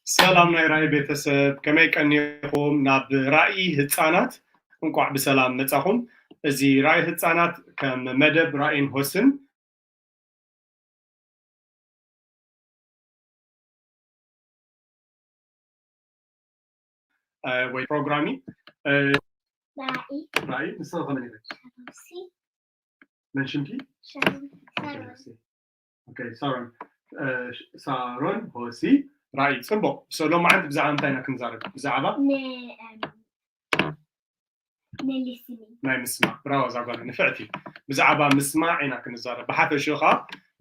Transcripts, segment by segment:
ሰላም ናይ ራእይ ቤተሰብ፣ ከመይ ቀኒኹም? ናብ ራእይ ህፃናት እንቋዕ ብሰላም መጻኹም። እዚ ራእይ ህፃናት ከም መደብ ራእይን ሆስን እ፣ ወይ ፕሮግራሚ እ፣ ራእይ ራእይ ንስኺ ከመይ ኢኺ? ሲ መን ሽምኪ? ሻሮን ሳሮን። ኦኬ፣ ሳሮን እ፣ ሳሮን ሆሲ። ራእይ ጽቡቕ። ሶ ሎማዓንቲ ብዛዕባ እንታይ ኢና ክንዛረብ? ብዛዕባ ን- እም፣ ንሊስኒንግ። ናይ ምስማዕ። ብራቮ እዛ ጓል ንፍዕቲ። ብዛዕባ ምስማዕ ኢና ክንዛረብ። ብሓፈሽኡ ኸዓ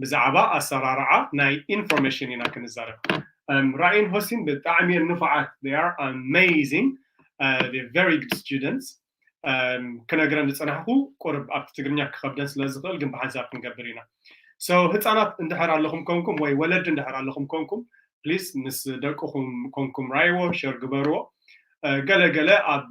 ብዛዕባ ኣሰራርዓ ናይ ኢንፎርሜሽን ኢና ክንዛረብ። እም፣ ራእይን ሆሲን ብጣዕሚ እዮም ንፉዓት። They are amazing. Uh, they're very good students. እም፣ ክነግረን ዝጸናሕኩ ቁርብ ኣብቲ ትግርኛ ክኸብደን ስለ ዝኽእል ግን ብሓንሳብ ክንገብር ኢና። So ህፃናት እንድሕር ኣለኹም ኮንኩም ወይ ወለዲ እንድሕር ኣለኹም ኮንኩም ፕሊስ ምስ ደቅኹም ኮንኩም ራይዎ ሸር ግበርዎ። እ፣ ገለ ገለ ኣብ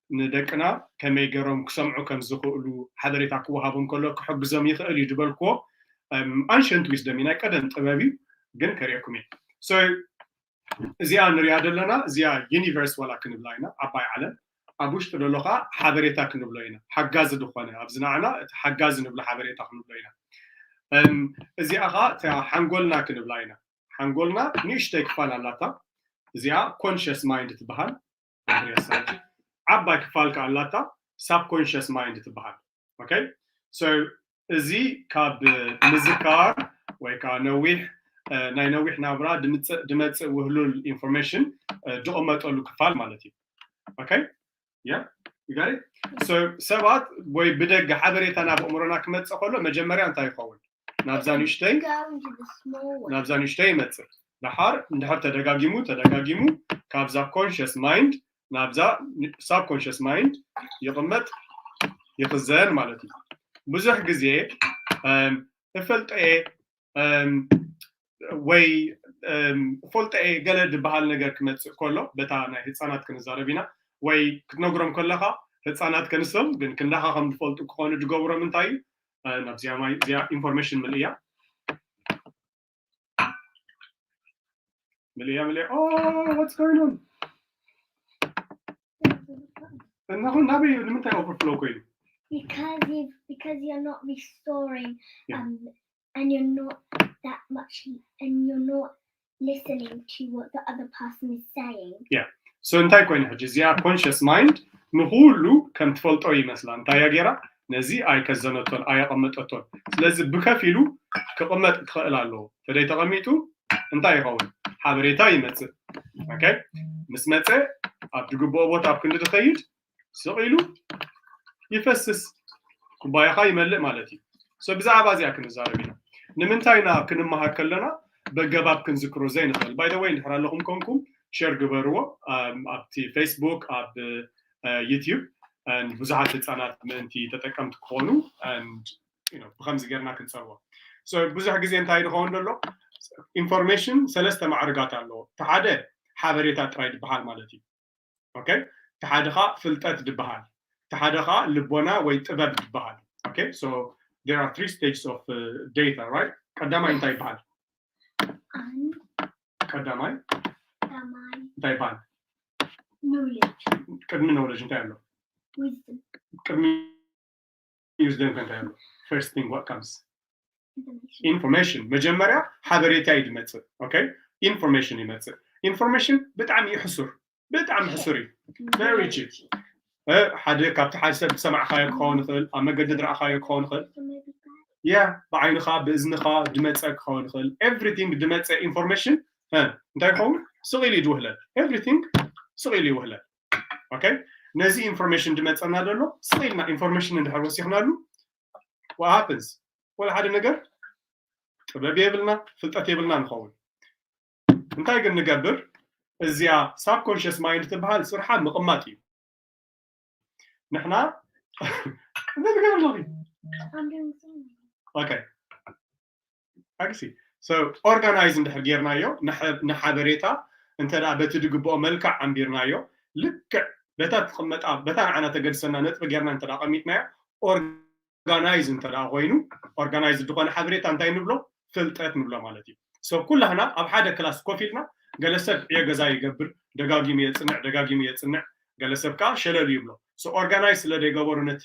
ንደቅና ከመይ ገይሮም ክሰምዑ ከም ዝኽእሉ ሓበሬታ ክወሃቦም ከሎ ክሕግዞም ይኽእል እዩ ዝበልክዎ ኣንሸንት ዊዝደም እዩ፣ ናይ ቀደም ጥበብ እዩ። ግን ከርእየኩም እየ። So እዚኣ ንሪኣ ዘለና እዚኣ ዩኒቨርስ ዋላ ክንብላ ኢና፣ ዓባይ ዓለም። ኣብ ውሽጢ ዘሎ ከዓ ሓበሬታ ክንብሎ ኢና፣ ሓጋዚ ዝኾነ ኣብዚ ንዓና እቲ ሓጋዚ ንብሎ ሓበሬታ ክንብሎ ኢና። እም፣ እዚኣ ከዓ እታ ሓንጎልና ክንብላ ኢና። ሓንጎልና ንእሽተይ ክፋል ኣላታ፣ እዚኣ ኮንሽስ ማይንድ ትበሃል። ዓባይ ክፋል ከዓ ኣላታ ሳብኮንሽስ ማይንድ ትበሃል። ኦኬ፣ so እዚ ካብ ምዝካር ወይ ከዓ ነዊሕ እ፣ ናይ ነዊሕ ናብራ ድምጽእ- ድመጽእ ውህሉል ኢንፎርሜሽን እ፣ ድቕመጠሉ ክፋል ማለት እዩ። ኦኬ፣ yeah, you got it? So ሰባት ወይ ብደገ ሓበሬታ ናብ ኣእምሮና ክመጽእ ከሎ መጀመርያ እንታይ ይኸውን? ናብዛ ንእሽተይ Go into the small one. ናብዛ ንእሽተይ ይመጽእ። ደሓር እንድሕር ተደጋጊሙ ተደጋጊሙ ካብዛ ኮንሽስ ማይንድ ናብዛ ሳብኮንሽስ ማይንድ ይቕመጥ፣ ይኽዘን ማለት እዩ። ብዙሕ ግዜ እም፣ እፈልጠ እየ እም፣ ወይ እም፣ እፈልጠ እየ ገለ ዝበሃል ነገር ክመጽእ ከሎ በታ ናይ ህፃናት ክንዛረብ ኢና። ወይ ክትነግሮም ከለኻ ህፃናት ከንሶም ግን ክንዳኻ ከም ዝፈልጡ ክኾኑ ዝገብሮም እንታይ እዩ? እ፣ ናብዚኣ ማይ እዚኣ ኢንፎርሜሽን ምልእያ ምልእያ ምልእያ። Oh, what's going on? እናኹ ናበይ እዩ? ንምንታይ ኦቨርፍሎ ኮይኑ? Because you because you're not restoring Yeah. um and you're not that much and you're not listening to what the other person is saying. Yeah. So እንታይ ኮይኑ ሕጂ እዚኣ ኮንሽስ ማይንድ ንኩሉ ከም ትፈልጦ ይመስላ። እንታይ እያ ገይራ? ነዚ ኣይከዘነቶን ኣየቐመጠቶን። ስለዚ ብከፊሉ ክቕመጥ ክኽእል ኣለዎ። ተደይ ተቐሚጡ እንታይ ይኸውን? ሓበሬታ ይመጽእ። ኦኬ፣ ምስ መጸ ኣብ ዝግብኦ ቦታ ኣብ ክንዲ ዝኸይድ ስቕ ኢሉ ይፈስስ፣ ኩባያኻ ይመልእ ማለት እዩ። So ብዛዕባ እዚኣ ክንዛረብ ኢና። ንምንታይ ኢና ክንመሃር ከለና በገባብ ክንዝክሮ ዘይንኽእል? By the way እንድሕር ኣለኹም ኮንኩም ሸር ግበርዎ፣ ኣብቲ ፌስቡክ፣ ኣብ ዩቲዩብ ብዙሓት ህፃናት ምእንቲ ተጠቀምቲ ክኾኑ ብከምዚ ጌርና ክንፀርቦ። ብዙሕ ግዜ እንታይ ዝኸውን ዘሎ ኢንፎርሜሽን ሰለስተ ማዕርጋት ኣለዎ። እቲ ሓደ ሓበሬታ ጥራይ ዝበሃል ማለት እዩ። ኦኬ፣ እቲ ሓደ ኸዓ ፍልጠት ዝበሃል፣ እቲ ሓደ ኸዓ ልቦና ወይ ጥበብ ዝበሃል። ኦኬ፣ so there are three stages of data, right? ቀዳማይ እንታይ ይበሃል? ቀዳማይ እንታይ ይበሃል? ቅድሚ ኖውለጅ እንታይ ኣሎ? ቅድሚ ዩዝደም ከ እንታይ ኣሎ? First thing what comes? ኢንፎርሜሽን። መጀመርያ ሓበሬታ እዩ ዝመፅእ። ኦኬ፣ ኢንፎርሜሽን ይመፅእ። ኢንፎርሜሽን ብጣዕሚ እዩ ሕሱር፣ ብጣዕሚ ሕሱር እዩ። Very cheap። ሓደ ካብቲ ሓደ ሰብ ዝሰማዕካዮ ክኸውን ይኽእል፣ ኣብ መገዲ ዝረኣኻዮ ክኸውን ይኽእል። ያ፣ ብዓይንኻ ብእዝንኻ ዝመፀ ክኸውን ይኽእል። ኤቭሪቲንግ ዝመፀ ኢንፎርሜሽን እንታይ ይኸውን? ስቕ ኢሉ እዩ ዝውህለል። ኤቭሪቲንግ ስቕ ኢሉ ይውህለል። ኦኬ፣ ነዚ ኢንፎርሜሽን ዝመፀና ዘሎ ስቕ ኢልና ኢንፎርሜሽን እንድሕር ወሲኽናሉ what happens? ወላ ሓደ ነገር ጥበብ የብልና፣ ፍልጠት የብልና ንኸውን። እንታይ ግን ንገብር? እዚኣ ሳብኮንሽስ ማይንድ ትበሃል ስርሓ ምቕማጥ እዩ። ንሕና እንታይ ትገብር ኣለኺ? ኦኬ፣ ኣግሲ ኦርጋናይዝ እንድሕር ጌርናዮ ንሓበሬታ እንተ በቲ ዝግብኦ መልክዕ ኣንቢርናዮ ልክዕ በታ ትቕመጣ በታ ንዓና ተገድሰና ነጥቢ ጌርና እንተ ቀሚጥናዮ ኦርጋናይዝ እንተ ኮይኑ ኦርጋናይዝ ዝኾነ ሓበሬታ እንታይ ንብሎ? ፍልጠት ንብሎ ማለት እዩ። ኩላህና ኣብ ሓደ ክላስ ኮፍ ኢልና ገለ ሰብ ዕዮ ገዛ ይገብር፣ ደጋጊሙ የፅንዕ፣ ደጋጊሙ የፅንዕ፣ ገለ ሰብ ከዓ ሸለል ይብሎ። So organize ስለ ዘይገበሩ ነቲ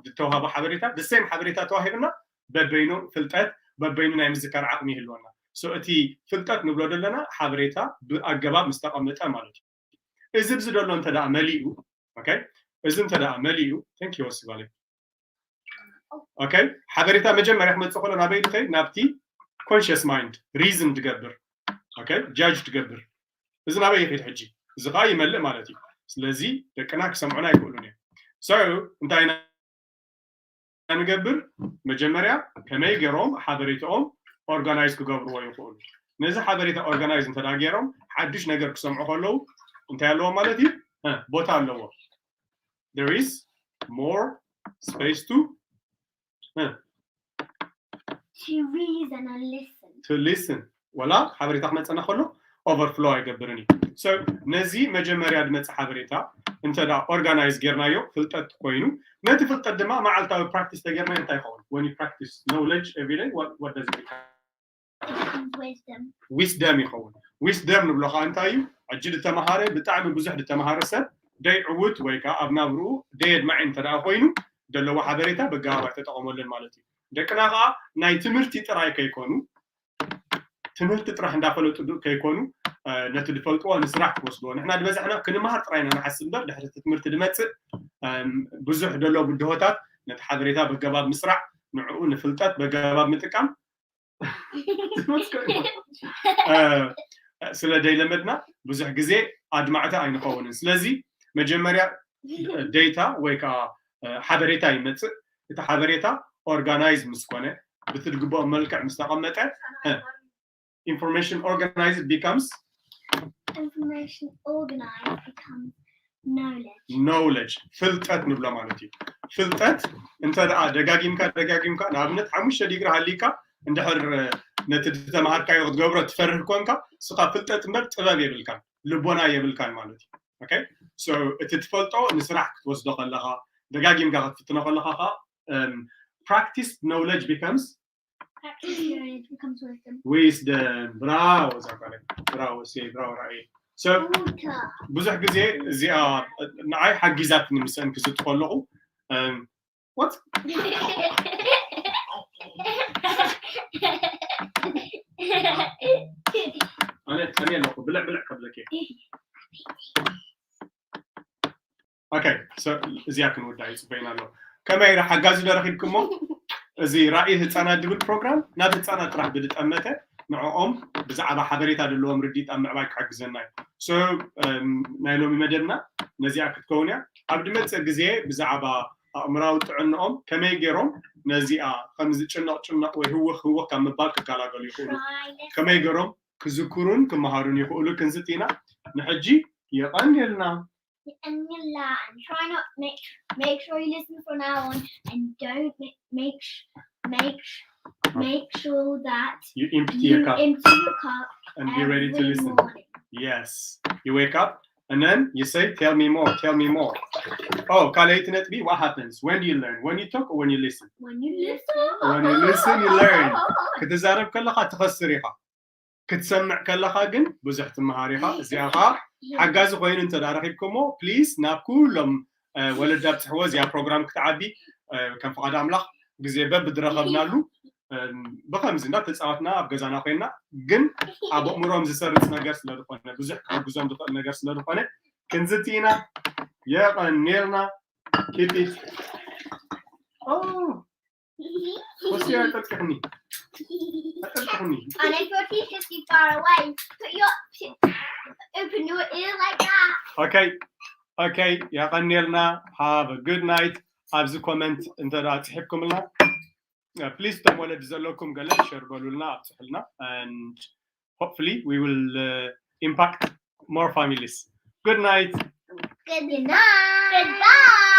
ዝተዋሃበ ሓበሬታ፣ the same ሓበሬታ ተዋሂብና በበይኑ ፍልጠት፣ በበይኑ ናይ ምዝካር ዓቕሚ ይህልወና። So እቲ ፍልጠት ንብሎ ዘለና ሓበሬታ ብኣገባብ ምስ ተቐመጠ ማለት እዩ። እዚ ብዚ ደሎ እንተ ደኣ መሊኡ፣ okay፣ እዚ እንተ ደኣ መሊኡ፣ thank you ወሲባለይ። Okay፣ ሓበሬታ መጀመርያ ክመፅእ ከሎ ናበይ ድኸይ? ናብቲ conscious mind፣ reason ትገብር፣ okay፣ judge ትገብር። እዚ ናበይ ይኸይድ ሕጂ? እዚ ከዓ ይመልእ ማለት እዩ። ስለዚ ደቅና ክሰምዑና ኣይክእሉን እዮም። So እንታይ ኢና ንገብር? መጀመርያ ከመይ ገይሮም ሓበሬታኦም organize ክገብርዎ ይኽእሉ? ነዚ ሓበሬታ organize እንተ ደኣ ገይሮም ሓዱሽ ነገር ክሰምዑ ከለዉ እንታይ ኣለዎም ማለት እዩ? እ፣ ቦታ ኣለዎ። There is more space to እ፣ To reason and listen. to listen። ወላ ሓበሬታ ክመፀና ከሎ overflow ኣይገብርን እዩ። So ነዚ መጀመርያ ዝመፅእ ሓበሬታ እንተ ደኣ organize ጌርናዮ ፍልጠት ኮይኑ፣ ነቲ ፍልጠት ድማ መዓልታዊ practice ተጌርና እንታይ ይኸውን? When you practice knowledge every day, what, what does it become? It becomes wisdom. Wisdom ይኸውን። Wisdom ንብሎ ከዓ እንታይ እዩ? ሕጂ ዝተምሃረ፣ ብጣዕሚ ብዙሕ ዝተምሃረ ሰብ ደይ ዕውት ወይ ከዓ ኣብ ናብርኡ ደይ ኣድማዒ እንተ ደኣ ኮይኑ፣ ዘለዎ ሓበሬታ በጋባብ ኣይተጠቐመሉን ማለት እዩ። ደቅና ከዓ ናይ ትምህርቲ ጥራይ ከይኮኑ፣ ትምህርቲ ጥራሕ እንዳፈለጡ ዱ-፣ ከይኮኑ፣ እ፣ ነቲ ዝፈልጥዎ ንስራሕ ክወስድዎ። ንሕና ዝበዛሕና ክንምሃር ጥራይ ኢና ንሓስብ እምበር፣ ድሕሪ እቲ ትምህርቲ ዝመፅእ፣ እም፣ ብዙሕ ዘሎ ብድሆታት ነቲ ሓበሬታ በገባብ ምስራዕ፣ ንዕኡ ንፍልጠት በገባብ ምጥቃም፣ እ፣ ስለ ዘይለመድና ብዙሕ ግዜ ኣድማዕቲ ኣይንኸውንን። ስለዚ መጀመርያ data ወይ ከዓ፣ እ፣ ሓበሬታ ይመፅእ። እቲ ሓበሬታ organize ምስ ኮነ፣ ብቲ ዝግብኦ መልክዕ ምስ ተቐመጠ፣ እ፣ information organized becomes Information organized becomes knowledge. knowledge፣ ፍልጠት ንብሎ ማለት እዩ። ፍልጠት እንተ ደኣ ደጋጊምካ ደጋጊምካ፣ ንኣብነት ሓሙሽተ ዲግሪ ሃሊካ እንድሕር ነቲ ዝተምሃርካዮ ክትገብሮ ትፈርህ ኮንካ፣ ንስኻ ፍልጠት እምበር ጥበብ የብልካን፣ ልቦና የብልካን ማለት እዩ። Okay? So እቲ ትፈልጦ ንስራሕ ክትወስዶ ከለኻ፣ ደጋጊምካ ክትፍትኖ ከለኻ ከዓ፣ እም፣ practice knowledge becomes Practice knowledge becomes wisdom. wisdom። ብራቮ ዛጓለ፣ ብራቮ ሴ፣ ብራቮ ራእየ። So Water. ብዙሕ ግዜ እዚኣ ንዓይ ሓጊዛትኒ ምስአን ክዝቲ ከለኹ፣ እም፣ what? ኣነ ጠምየ ኣለኹ፣ ብልዕ ብልዕ ከብለኪ። Okay፣ so እዚኣ ክንውዳ ይፅበይና ኣሎ። ከመይ ኢረ ሓጋዚ ዶ ረኺብክሞ? እዚ ራእይ ህፃናት ዝብል ፕሮግራም ናብ ህፃናት ጥራሕ ብዝጠመተ ንዕኦም ብዛዕባ ሓበሬታ ዘለዎም ርዲት ኣብ ምዕባይ ክሕግዘና እዩ። So እም፣ ናይ ሎሚ መደብና ነዚኣ ክትከውን እያ። ኣብ ዝመፅእ ግዜ ብዛዕባ ኣእምራዊ ጥዕንኦም ከመይ ገይሮም ነዚኣ ከምዚ ጭነቕ ጭነቕ ወይ ህውኽ ህውኽ ካብ ምባል ክገላገሉ ይኽእሉ፣ Try this. ከመይ ገይሮም ክዝክሩን ክመሃሩን ይኽእሉ ክንዝቲ ኢና። ንሕጂ የቐንየልና። And you learn. Try not make make sure you listen from now on, and don't make make sh- make sh- make sure that You empty you your cup empty your cup and be ready to every listen. Morning. Yes. You wake up and then you say, "Tell me more, tell me more." Oh, ካልኣይቲ ነጥቢ, what happens when you learn? When you talk or when you listen? When you listen. When you listen, you learn. ክትዛረብ ከለኻ ትኸስር ኢኻ፣ ክትሰምዕ ከለኻ ግን ብዙሕ ትመሃር ኢኻ። እዚኣ ኸዓ ሓጋዚ ኮይኑ እንተ ደኣ ረኺብኩሞ፣ ፕሊዝ ናብ ኩሎም እ፣ ወለዲ ኣብፅሕዎ እዚኣ ፕሮግራም ክትዓቢ፣ እ፣ ከም ፍቓድ ኣምላኽ ግዜ በብዝረኸብናሉ፣ እ፣ ብኸምዚ እንዳተፃወትና ኣብ ገዛና ኮይና፣ ግን ኣብ ኣእምሮም ዝሰርፅ ነገር ስለ ዝኾነ፣ ብዙሕ ክሕግዞም ዝኽእል ነገር ስለ ዝኾነ ክንዝቲ ኢና። የቐንየልና። Keep it. ኦ፣ ወስያ ኣጠልቅሕኒ፣ ኣጠልቅሕኒ። And if your teacher's too far away, put your open your ear like that. Okay, okay፣ የቐንየልና። Have a good night። ኣብዚ ኮመንት እንተ ደኣ ፅሒፍኩምልና፣ ፕሊዝ፣ እቶም ወለዲ ዘለኩም ገለ ሸር በሉልና፣ ኣብፅሑልና፣ and hopefully we will, uh, impact more families. Good night. Good night. Goodbye.